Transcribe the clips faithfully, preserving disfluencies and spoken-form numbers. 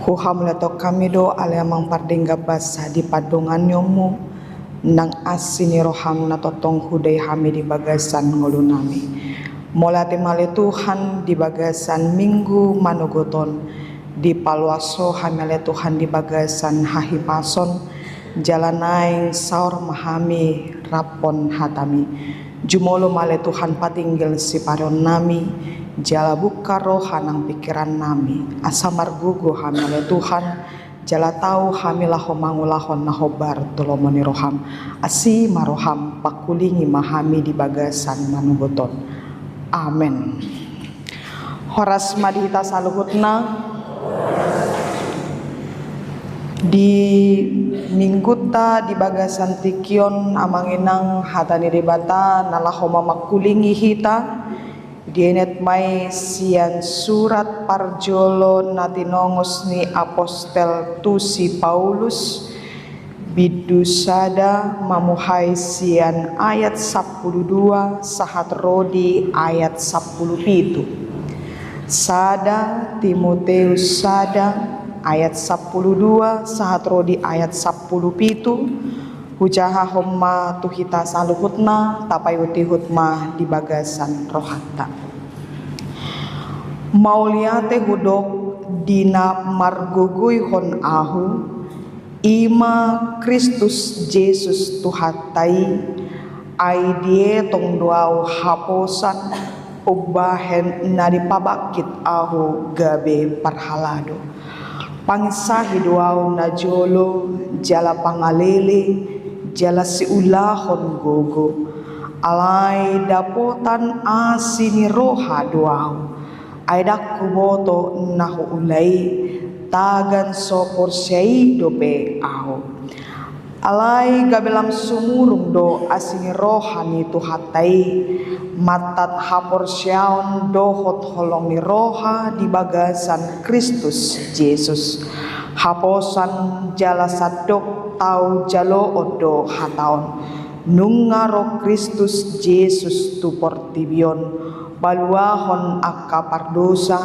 Huhamuliathon hami do ale Amang pardenggan basa di pandonganionmu, nang asi ni roham na tongtong hudai hami di bagasan ngolunami. Mauliate ma ale Tuhan di bagasan minggu manogot on, dipaluas Ho hami ale Tuhan di bagasan hahipason, jala naeng saor ma hami raphon hatami. Jumolo ma ale Tuhan patinggil sipareonnami, jala buka roha nang pingkirannami, asa margogo hami ale Tuhan, jala tau hami laho mangulahon na hombar tu lomo ni roham. Asi ma roham, pangkulingi ma hami di bagasan manogot on. Amen. Horas ma di hita saluhutna. Di minggunta di bagasan tingki on, Amang Inang, hata ni Debata na laho mamangkulingi hita, dienet ma i sian surat parjolo na tinongos ni apostel tu si Paulus, bindu sada, mamuhai sian ayat sampulu dua sahat ro di ayat sampulu pitu. Sada Timoteus sada ayat sampulu dua sahat ro di ayat sampulu pitu. Hujahahon ma tu hita saluhutna, tapaihutihut ma di bagasan rohanta. Mauliate hudok di na margogoihon ahu, i ma Kristus Jesus Tuhanta i. Ai dietong do ahu haposan umbahen na dipabangkit ahu gabe parhalado. Panginsahi do ahu najolo, jala pangalele, jala siulahon gogo. Alai dapotan asi ni roha do ahu. Ai ndang huboto na huula i, tagan so porsea i dope ahu. Alai gabe lam sumurung do asi ni roha ni Tuhanta i, mantad haporseaon dohot holong ni roha di bagasan Kristus Jesus. Haposan jala sandok tau jaloon do hata on. Nunga ro Kristus Jesus tu portibi on, paluahon angka pardosa,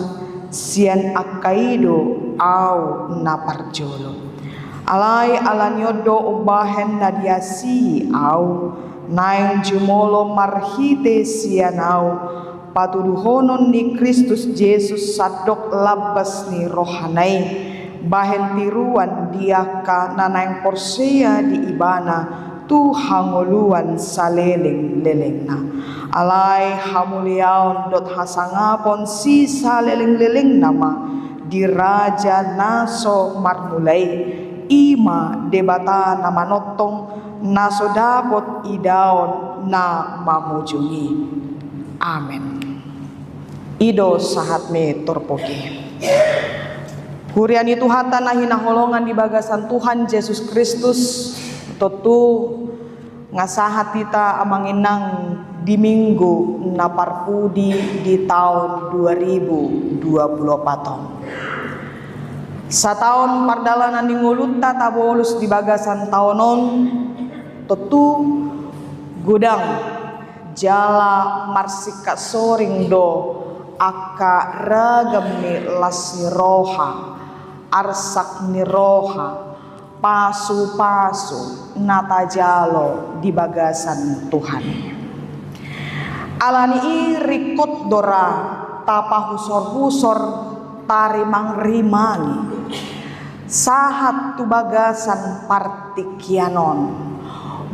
sian angka i do ahu na parjolo. Alai ala ni on do umbahen na diasihi ahu, naeng jumolo marhite sian ahu, patuduhonon ni Kristus Jesus sandok lambas ni rohana i, bahen tiruan di angka na naeng porsea di Ibana tu hangoluan salelenglelengna. Alai hamuliaon dohot hasangapon sisalelenglelengna ma di Raja na so marmula i, i ma Debata na manongtong, na so dapot idaon na mamujungi. Amen. I do sahat ni turpuk i. Huria ni Tuhanta na hinaholongan di bagasan Tuhan Jesus Kristus, tontu nga sahat hita Amang Inang di minggu na parpudi di taon dua ribu dua puluh opat on. Sataon pardalanan ni ngolunta tabolus di bagasan taon on, tontu godang jala marsingkat soring do angka ragam ni las ni roha, arsak ni roha, pasupasu na tajalo di bagasan Tuhan i. Ala ni i ringkot do ra tapahusorhusor, tarimangrimangi sahat tu bagasan partingkian on.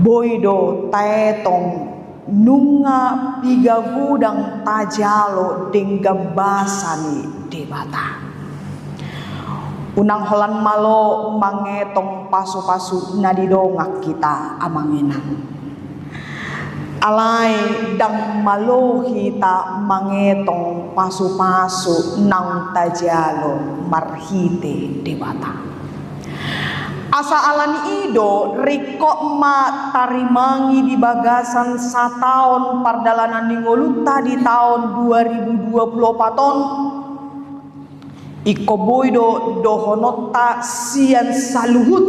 Boi do taetong nunga piga godang tajalo denggan basa ni Debata. Unang holan malo mangetong pasupasu na didongani hita Amang Inang. Alai ndang malo hita mangetong pasupasu naung tajalo marhite Debata. Asa ala ni i do ringkot ma tarimangi di bagasan sataon pardalanan ni ngolunta di taon dua ribu dua puluh opat on. Ingkon boi do dohononta sian saluhut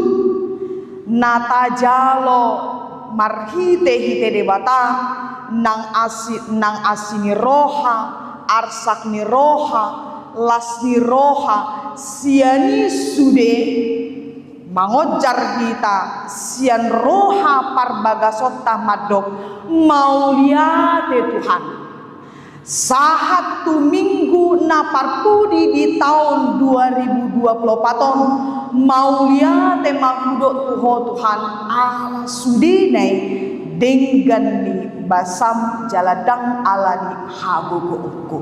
na tajalo marhitehite Debata, nang asi, nang asi ni roha, arsak ni roha, las ni roha, Sian i sude mangonjar hita sian roha parbagasonta mandok, mauliate Tuhan. Sahat tu minggu na parpudi di taon dua ribu dua puluh opat on, mauliate ma hudok tu Ho Tuhan, ala sudena i denggan ni basam jala ndang ala ni hagogoonku.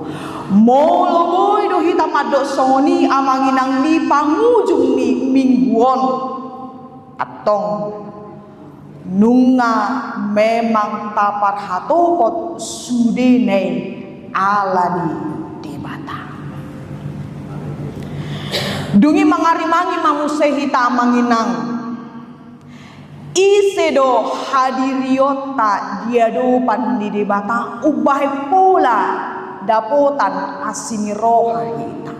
Molo boi do hita mandok songon i amang inang di pangujung ni minggu on, antong nunga memang taparhatopot sudena i ala ni Debata. Dung i mangarimangi ma muse hita amang inang. Ise do hadirionta di adopan ni Debata umbahen pola dapotan asi ni roha hita.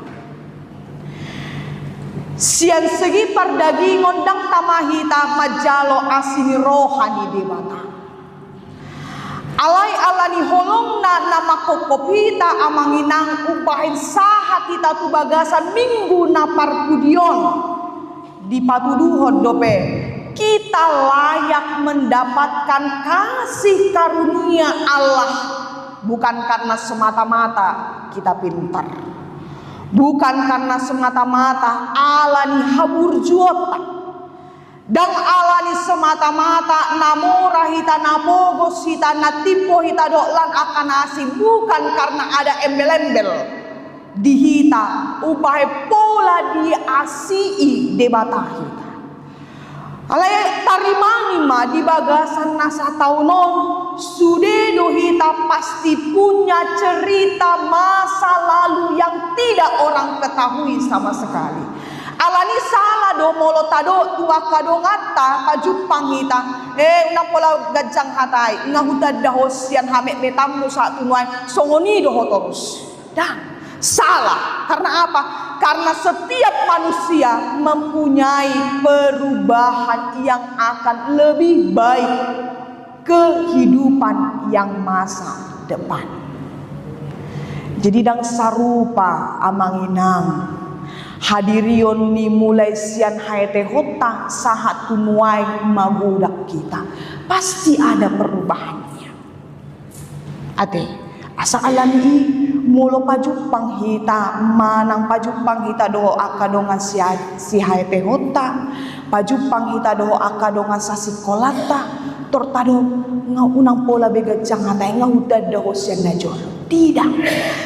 Sian segi pardagingon ndang tama hita manjalo asi ni roha ni Debata. Alai ala ni holongna na manghophop hita amang inang umbahen sahat hita tu bagasan minggu na parpudi on. Dipatuduhon dope kita layak mendapatkan kasih karunia Allah bukan karena semata-mata kita pintar, bukan karena semata-mata ala ni haburjuonta, ndang ala ni semata-mata na mora hita, na pogos hita, na timbo hita dohot lan angka na asing, bukan karena ada embel-embel di hita umbahen pola diasii Debata hita. Alai tarimangi ma di bagasan na sataon on, sude do hita pasti punya cerita masa lalu yang tidak orang ketahui sama sekali. Ala ni sala do molo tadok tu angka donganta pajumpang hita, eh, unang pola ganjang hatai, nga hutanda ho sian hametmetanmu sahat tu nuaeng, songon i do ho torus. Ndang, salah. Karena apa? Karena setiap manusia mempunyai perubahan yang akan lebih baik, kehidupan yang masa depan. Jadi ndang sarupa amang inang hadirion ni mulai sian haetehonta sahat tu nuaeng magodang hita. Pasti ada perubahannya. Ate, asa ala ni i molo pajumpang hita manang pajumpang hita dohot angka dongan si, sihaetehonta, pajumpang hita dohot angka dongan sasingkolanta, tor tadok, nga unang pola be ganjang hatai, nga hutanda ho sian na jolo. Tidak.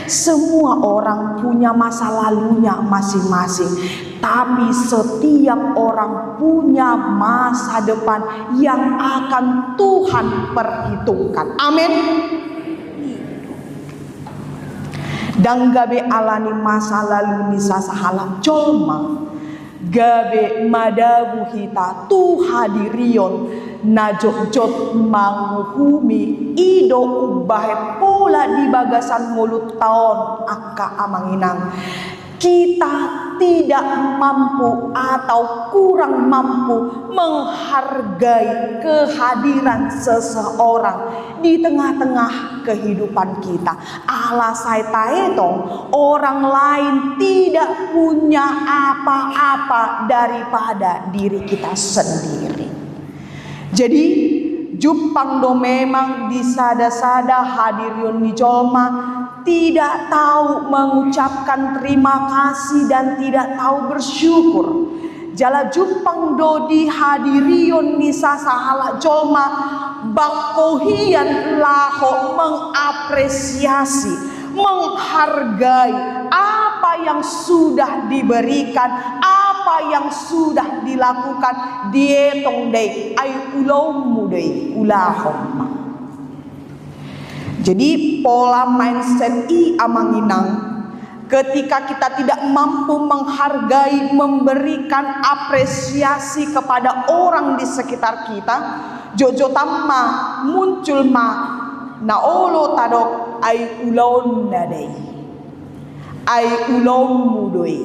Semua orang punya masa lalunya masing-masing. Tapi setiap orang punya masa depan yang akan Tuhan perhitungkan. Amin. Ndang gabe ala ni masa lalu ni sasahalak jolma gabe madabu hita tu hadirion na jotjot manguhumi i do umbahen pola di bagasan ngolunta on, angka amang inang. Kita tidak mampu atau kurang mampu menghargai kehadiran seseorang di tengah-tengah kehidupan kita. Ala sai taetong, orang lain tidak punya apa-apa daripada diri kita sendiri. Jadi, jumpang do memang di sada-sada hadirion ni jolma tidak tahu mengucapkan terima kasih dan tidak tahu bersyukur. Jala jumpang do di hadirion ni sasahalak jolma bangko hian laho mengapresiasi, menghargai apa yang sudah diberikan, apa yang sudah dilakukan, dietong do i, ai ulaonmu do i, ulahon ma. Jadi pola mindset i amang inang, ketika kita tidak mampu menghargai, memberikan apresiasi kepada orang di sekitar kita, jotjotan ma, muncul ma na olo tadok, ai ulaonna do i, ai ulaonmu do i,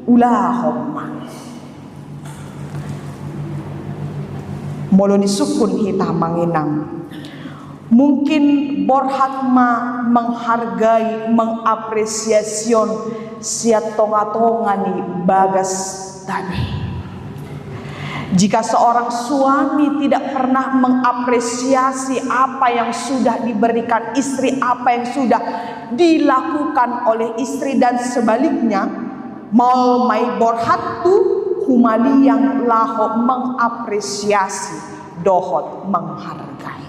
ulahon ma. Molo ni sungkun hita amang inang, mungkin borhat ma menghargai, mengapresiasi on sian tonga-tonga ni bagas tano i. Jika seorang suami tidak pernah mengapresiasi apa yang sudah diberikan istri, apa yang sudah dilakukan oleh istri, dan sebaliknya, maol ma i borhat tu humaliang laho mengapresiasi dohot menghargai.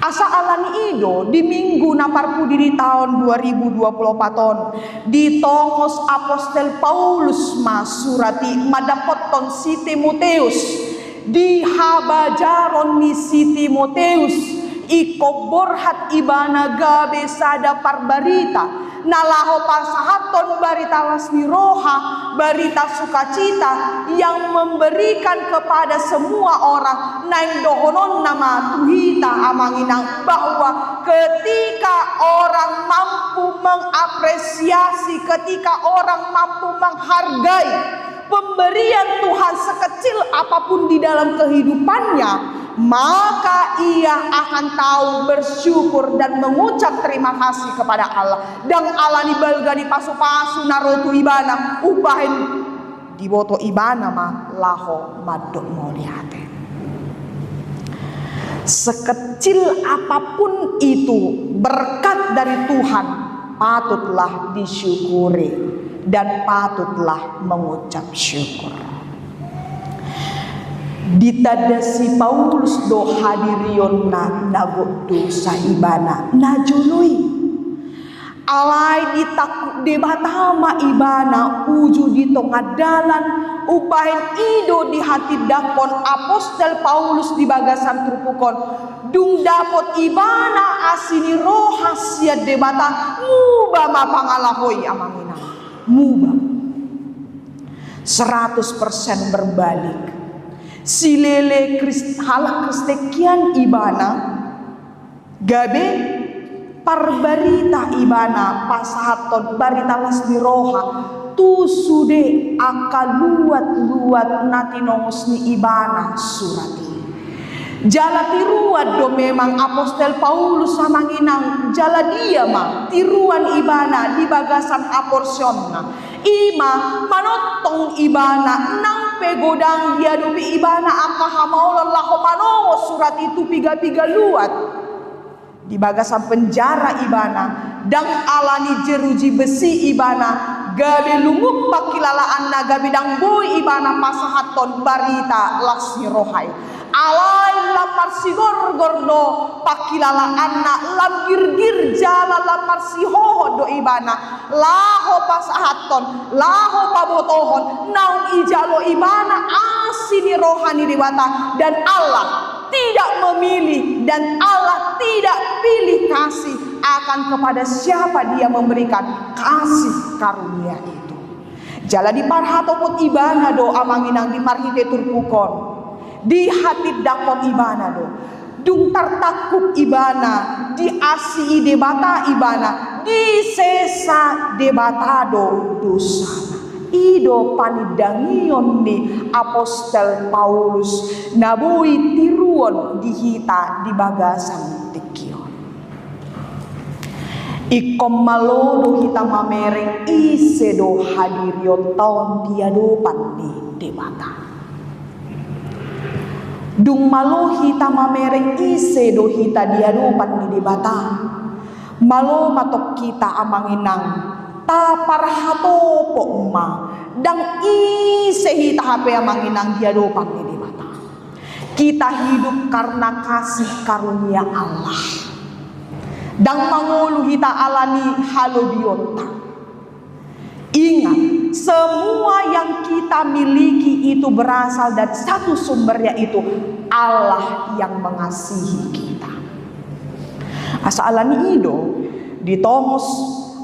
Asa ala ni i do, di Minggu na parpudi di taon dua ribu dua puluh opat on, ditongos apostel Paulus ma surat i mandapothon si Timoteus. Di habajaron ni si Timoteus, ingkon borhat ibana gabe sada parbarita na laho pasahathon barita las ni roha, barita sukacita yang memberikan kepada semua orang. Naeng dohononna ma tu hita, amang inang, bahwa ketika orang mampu mengapresiasi, ketika orang mampu menghargai pemberian Tuhan sekecil apapun di dalam kehidupannya, maka ia akan tahu bersyukur dan mengucap terima kasih kepada Allah. Ndang ala ni balga ni pasu-pasu na ro tu ibana, umbahen diboto ibana ma laho mandok mauliate. Sekecil apapun itu berkat dari Tuhan, patutlah disyukuri dan patutlah mengucap syukur. Ditanda si Paulus do hadirionna na gok dosa ibana na jolo i. Alai ditangkup Debata ma ibana uju di tonga dalan, umbahen i do dihatindangkon apostel Paulus di bagasan turpuk on. Dung dapot ibana asi ni roha sian Debata, muba ma pangalahoi, amang inang. Muba. Seratus persen berbalik. Silele Krist-, halak Kristen kian ibana, gabe parbarita ibana pasahathon barita las ni roha tu sude angka luat-luat na tinongos ni ibana surat i. Jala tiruan do memang apostel Paulus, amang inang, jala dia ma tiruan ibana di bagasan aporseonna. I ma manongtong ibana nang pe godang diadopi ibana angka hamaolon laho manongos surat i tu piga-piga luat. Di bagasan penjara ibana, ndang ala ni jeruji besi ibana, gabe lungun pangkilalaanna, gabe ndang boi ibana pasahathon barita las ni roha i. Alai lam marsigorgor do pangkilalaanna, lam girgir jala lam marsihohot do ibana laho pasahathon, laho pabotohon naung ijalo ibana asi ni roha ni Debata. Dan Allah tidak memilih dan Allah tidak pilih kasih akan kepada siapa Dia memberikan kasih karunia itu. Jala diparhatopot ibana do, amang inang, di marhite turpuk on, dihatindangkon ibana do. Dung tartangkup ibana, diasii Debata ibana, disesa Debata do dosana. I do panindangion ni apostel Paulus na boi tiruon di hita di bagasan tingki on. Ingkon malo do hita mamereng ise do hadirionta on di adopan ni Debata. Dung malo hita mamereng ise do hita di adopan ni Debata, malo ma tong hita, amang inang, taparhatopot ma, ndang ise hita hape, amang inang, di adopan ni Debata. Kita hidup karena kasih karunia Allah. Ndang mangolu hita ala ni halobionta. Ingat, semua yang kita miliki itu berasal dari satu sumber, yaitu Allah yang mengasihi kita. Asa ala ni i do, ditongos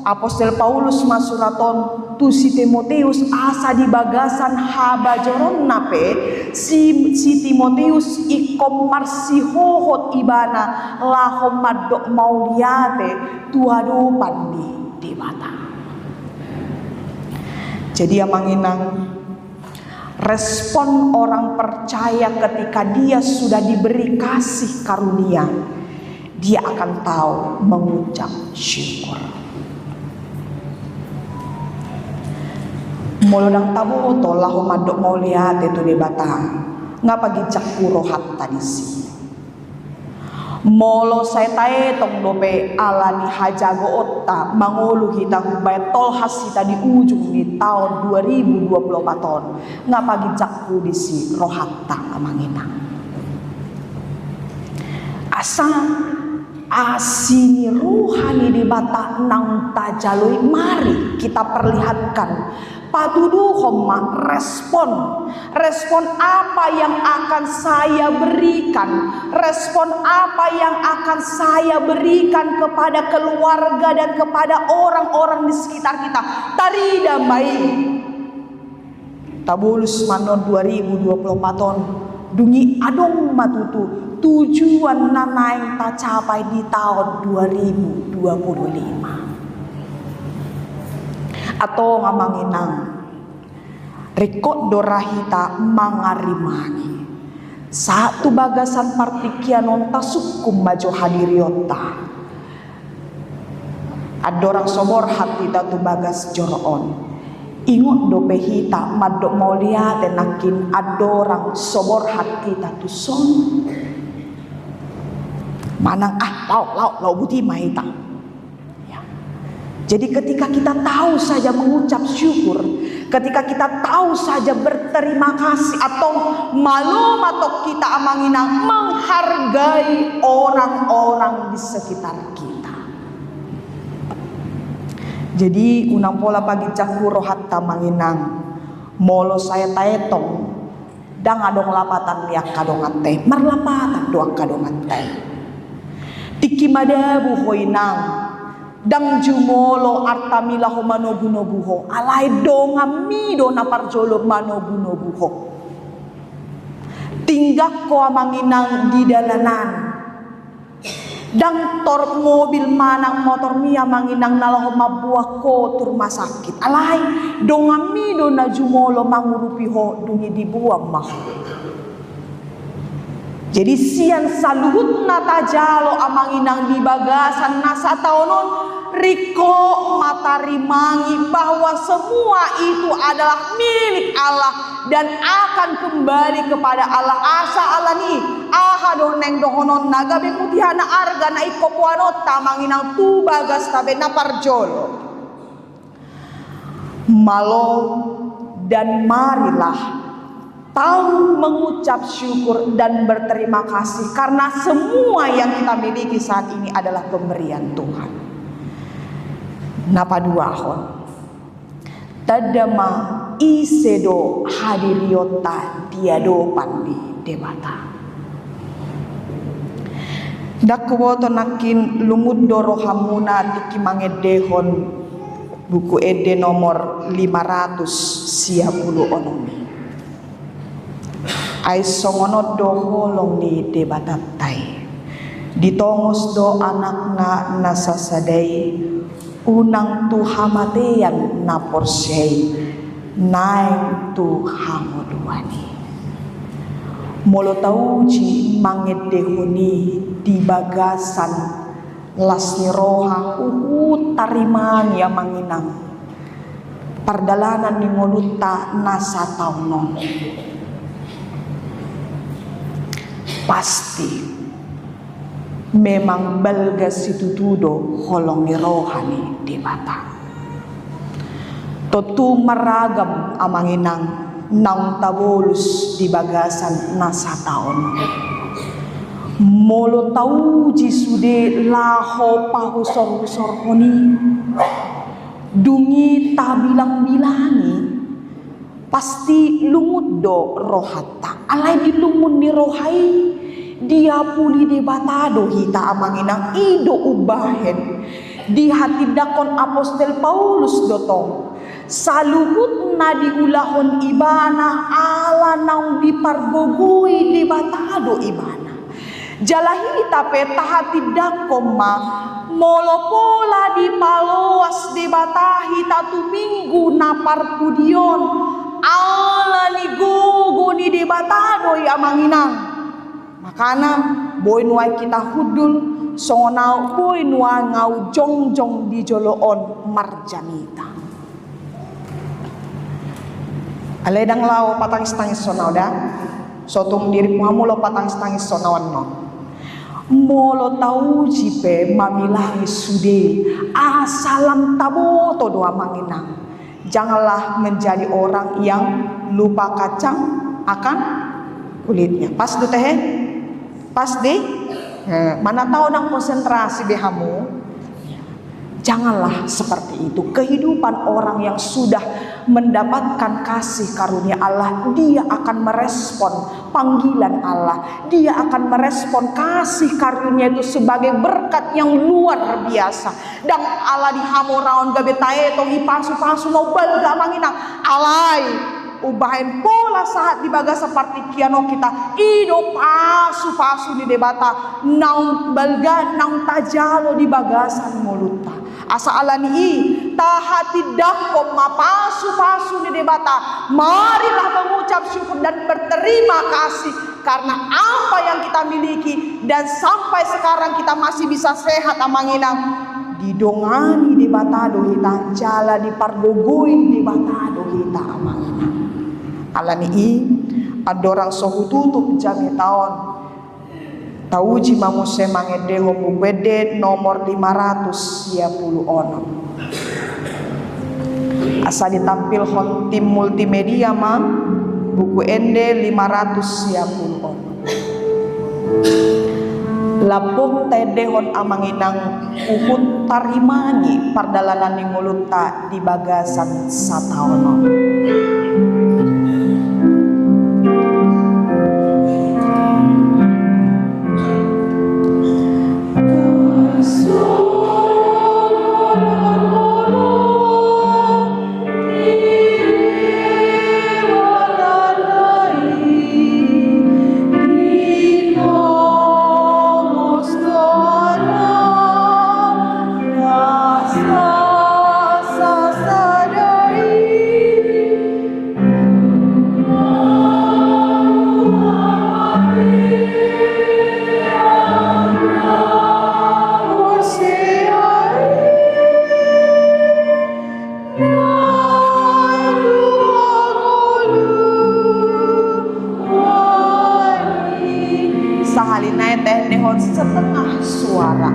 apostel Paulus ma surat on tu si Timoteus, asa di bagasan habajoronna pe si, si Timoteus ingkon marsihohot ibana laho mandok mauliate tu adopan ni Debata. Jadi, amang inang, respon orang percaya ketika dia sudah diberi kasih karunia, dia akan tahu mengucap syukur. Molo ndang taboto laho mandok mauliate tu Debata, nga paginjanghu rohanta disi. Molo sai taetong dope ala ni hajagoonta mangolu hita umbahen tolhas hita di ujung ni taon dua ribu dua puluh empat on, nga paginjanghu disi rohanta, amang inang. Asa asi ni roha ni Debata naung tajaloi, mari kita perlihatkan. Patuduhon ma respon. Respon apa yang akan saya berikan? Respon apa yang akan saya berikan kepada keluarga dan kepada orang-orang di sekitar kita? Tarida ma i. Tabolus ma annon dua ribu dua puluh empat on, dung i adong ma tutu tujuan na naeng tacapai di taon dua ribu dua puluh lima. Antong, amang inang, ringkot do ra hita mangarimangi. Sahat tu bagasan partingkian on, tasungkun ma jo hadirionta. Andorang so borhat hita tu bagas joro on, ingot dope hita mandok mauliate nangkin andorang so borhat hita tuson? Manang, ah, laho, laho, laho buti ma hita. Ya. Jadi ketika kita tahu saja mengucap syukur, ketika kita tahu saja berterima kasih, antong malo ma tong hita, amang inang, menghargai orang-orang di sekitar kita. Jadi unang pola paginjanghu rohanta, amang inang, molo sai taetong, ndang adong lapatan ni angka donganta i. Marlapatan do angka donganta i. Tingki madabu ho, inang, ndang jumolo artami laho manogunogu ho, alai donganmi do na parjolo manogunogu ho. Tinggak ho, amang inang, di dalanan. Ndang tor mobil manang motormi, amang inang, na laho mamboan ho tu rumah sakit. Alai donganmi do na jumolo mangurupi ho, dung i diboan ma ho. Jadi sian saluhut na tajalo, amang inang, di bagasan na sataon on, ringkot ma tarimangi bahwa semua itu adalah milik Allah dan akan kembali kepada Allah. Asa ala ni aha do naeng dohononna, gabe mutiha na arga na ingkon boanonta, amang inang, tu bagasta be na parjolo. Malo dan marilah tahu mengucap syukur dan berterima kasih karena semua yang kita miliki saat ini adalah pemberian Tuhan. Na paduahon, tanda ma ise do hadirionta di adopan ni Debata. Ndang huboto nangkin lungun do rohamuna tingki mangendehon Buku Ende nomor lima ratus sia pulu onom i. Ai songon on do holong ni Debatanta i. Ditongos do Anakna na sasada i, unang tu hamatean na porsea i, naeng tu hangoluan i. Molo tauji mangendehon i di bagasan las ni roha, huhut tarimangi, amang inang, pardalanan ni ngolunta na sataon on. Pasti memang balga situtu do holong ni roha ni Debata. Tontu maragam, amang inang, naung tabolus di bagasan na sataon. Molo tauji sude laho pahusorhusorhon i, dung i tabilangbilangi, pasti lungun do rohanta. Alai di lungun ni roha i diapuli Debata do hita, amang inang. I do umbahen dihatindangkon apostel Paulus do tong, saluhut na diulahon ibana ala naung dipargogoi Debata do ibana. Jala hita pe tahatindangkon ma, molo pola dipaloas Debata hita tu minggu na parpudi on, ala ni gogo ni Debata do i, amang inang. Makana boi nuaeng hita hundul, songon ahu boi nuaeng ahu jongjong di jolo on marjamita. Alai ndang laho patangis-tangis songon au da. So tung dirimu hamu laho patangis-tangis songon au annon. Molo tauji pe mamilangi sude, asa lam taboto do amang inang. Janganlah menjadi orang yang lupa kacang akan kulitnya. Pas do tehe? Pas di? Eh, mana tahu nang konsentrasi be hamu. Janganlah seperti itu. Kehidupan orang yang sudah mendapatkan kasih karunia Allah, dia akan merespon panggilan Allah. Dia akan merespon kasih karunia itu sebagai berkat yang luar biasa. Ndang ala di hamoraon gabe taetong i pasu-pasu na umbalga amang inang. Alai umbahen pola sahat di bagasan partingkian on hita, i do pasu-pasu ni Debata naung balga naung tajalo di bagasan ngolunta. Asa ala ni i, tahatindangkon ma pasu-pasu ni Debata. Marilah mengucap syukur dan berterima kasih karena apa yang kita miliki dan sampai sekarang kita masih bisa sehat amang inang. Didongani Debata do hita, jala dipardogoi Debata do hita amang inang. Ala ni i, andorang so hututup jamita on, tauji ma muse mangendehon Buku Ende nomor lima ratus sia pulu onom. Asa ditampilhon tim multimedia ma Buku Ende lima ratus sia pulu onom. Lambok taendehon amang inang huhut tarimangi pardalanan ni ngolunta di bagasan sataon on. Sahali nai taendehon setengah suara.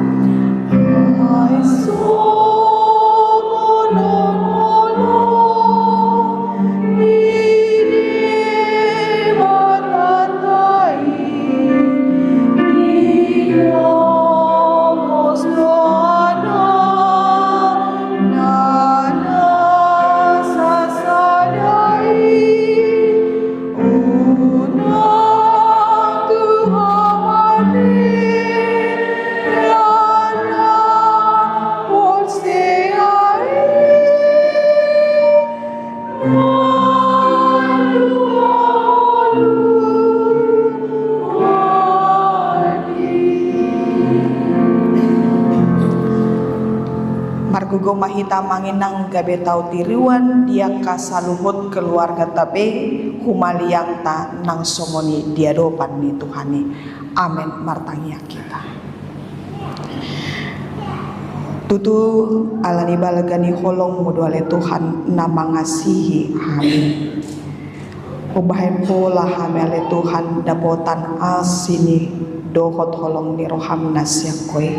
Margogo ma hita amang inang gabe tahu tiruan di angka saluhut keluarganta be humaliangta nang songon i di adopan ni Tuhan i. Amen. Martangiang hita. Tutu, ala ni balga ni holong-Mu do ale Tuhan na mangasihi hami. Umbahen pola hami ale Tuhan dapotan asi ni dohot holong ni roham na sian Ho i.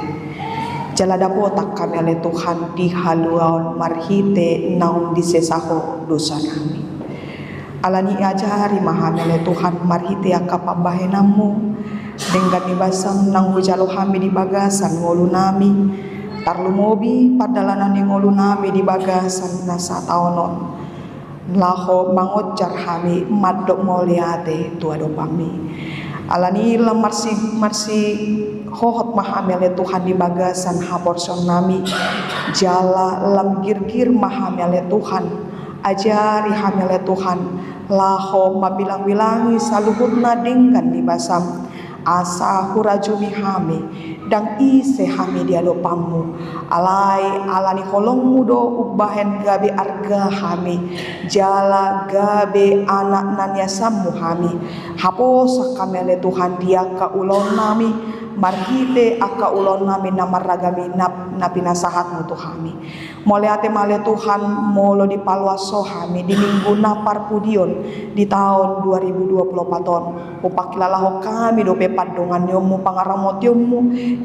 Jala dapotan hami ale Tuhan di haluaon marhite naung disesa Ho dosa nami. Ala ni i ajari ma hami ale Tuhan marhite angka pambahenan-Mu, denggan ni basam naung hujalo hami di bagasan ngolu nami, tarlumobi pardalanan ni ngolu nami di bagasan na sataon on, laho mangonjar hami mandok mauliate tu adopanMi. Ala ni i lam marsi, marsihohot ma hami ale Tuhan di bagasan haporseaon nami, jala lam girgir ma hami ale Tuhan. Ajari hami ale Tuhan, laho mambilang-bilangi saluhutna denggan ni basam, asa hurajumi hami Ndang ise hami di adopanmu, alai ala ni holongmu do umbahen gabe arga hami, jala gabe anak na niasammu hami. Haposan hami ale Tuhan di angka ulaonnami, marhite angka ulaonnami na marragam i na, na pinasahatmu tu hami. Mauliate ma ale Tuhan, molo dipaloas Ho hami di minggu na parpudion di taon dua ribu dua puluh opat on. Hupangkilalahon hami dope pandonganionmu, pangaramotionmu,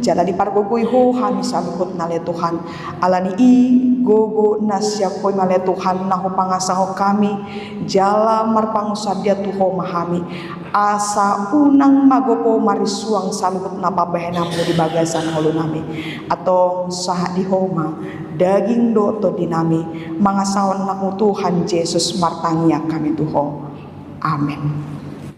jala dipargogoi Ho hami saluhutna ale Tuhan. Ala ni i, gogo na sian Ho i ma ale Tuhan na hupangasahon hami, jala marpangunsandean tu Ho ma hami. Asa unang magopo marisuang saluhutna pambahenanmu di bagasan ngolunami. Antong sahat di Ho ma daging dohot tondinami, mangasahon anakmu Tuhan Jesus martangiang hami tu Ho. Amen.